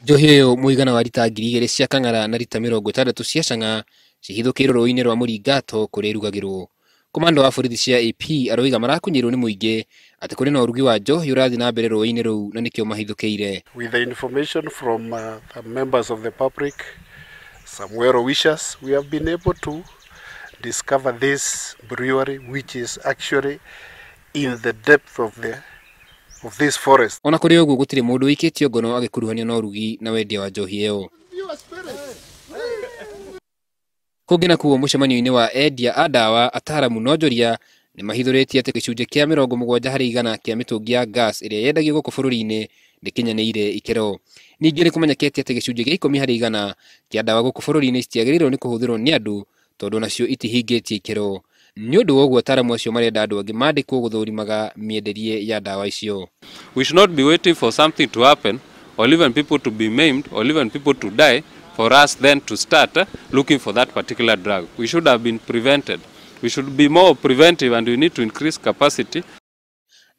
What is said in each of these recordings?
Njohi ĩyo mũigana wa rita 2000 cia kang'ara na rita 60 cia cang'a cihithũkĩirwo rũĩ-inĩ rwa Mũringato kũrĩa irugagĩrwo. Komanda wa borithi cia AP aroiga marakunyĩirwo nĩ mũingĩ atĩ kũrĩ na ũrugi wa njohi ũrathiĩ na mbere rũĩ-inĩ rũu na nĩkĩo mahithũkĩire. With the information from the members of the public, some well wishers, we have been able to discover this brewery, which is actually in the depth of this forest. Ona kũrĩ ũguo gũtirĩ mũndũ wĩikĩtio ngono agĩkuruhanio na ũrugi na wendia wa njohi ĩyo. Kũngĩ nakuo mũcemanio-inĩ wa endia a ndawa ataramu na onjoria nĩ mahithũrĩtie atĩ gĩcunjĩ kĩa 70% kĩa mĩtũngi ya gas ĩrĩa yendagio gũkũ bũrũri-inĩ ndĩkinyanĩire ikĩro. Ningĩ nĩ kũmenyekete atĩ gĩcunjĩ kĩa 10% kĩa ndawa gũkũ bũrũri-inĩ citiagĩrĩirwo nĩ kũhũthĩrwo nĩ andũ tondũ nacio itihingĩtie ikĩro. Nĩ ũndũ wa ũguo ataramu acio marenda andũ angĩ mandĩkwo gũthũrimaga mĩenderie ya ndawa icio. We should not be waiting for something to happen or even people to be maimed or even people to die for us then to start looking for that particular drug. We should have been prevented. We should be more preventive and we need to increase capacity.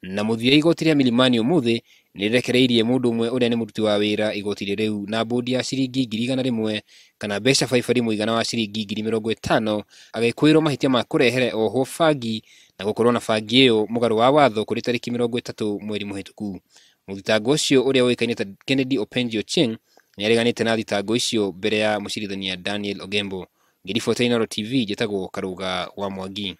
Na mũthia igoti rĩa Milimani ũmũthĩ nĩrĩrekereirie mũndũ ũmwe ũrĩa nĩ mũruti wa wĩra igoti-inĩ rĩu na mbũndi ya ciringi 100,000 kana mbeca baibari mũigana wa ciringi 50,000 agĩkũĩrwo mahĩtia ma kũrehere ohwo bangi na gũkorwo na bangi ĩyo mũgarũ wa watho kũrĩ tarĩki 30 mweri mũhĩtũku. Mũthitango ũcio ũrĩa ũĩkaine ta Kennedy Openji Ochieng nĩareganĩte na thitango icio mbere ya mũcirithania Daniel Ogembo. Ngĩribotera Inooro TV njĩtagwo Karũga wa Mwangi.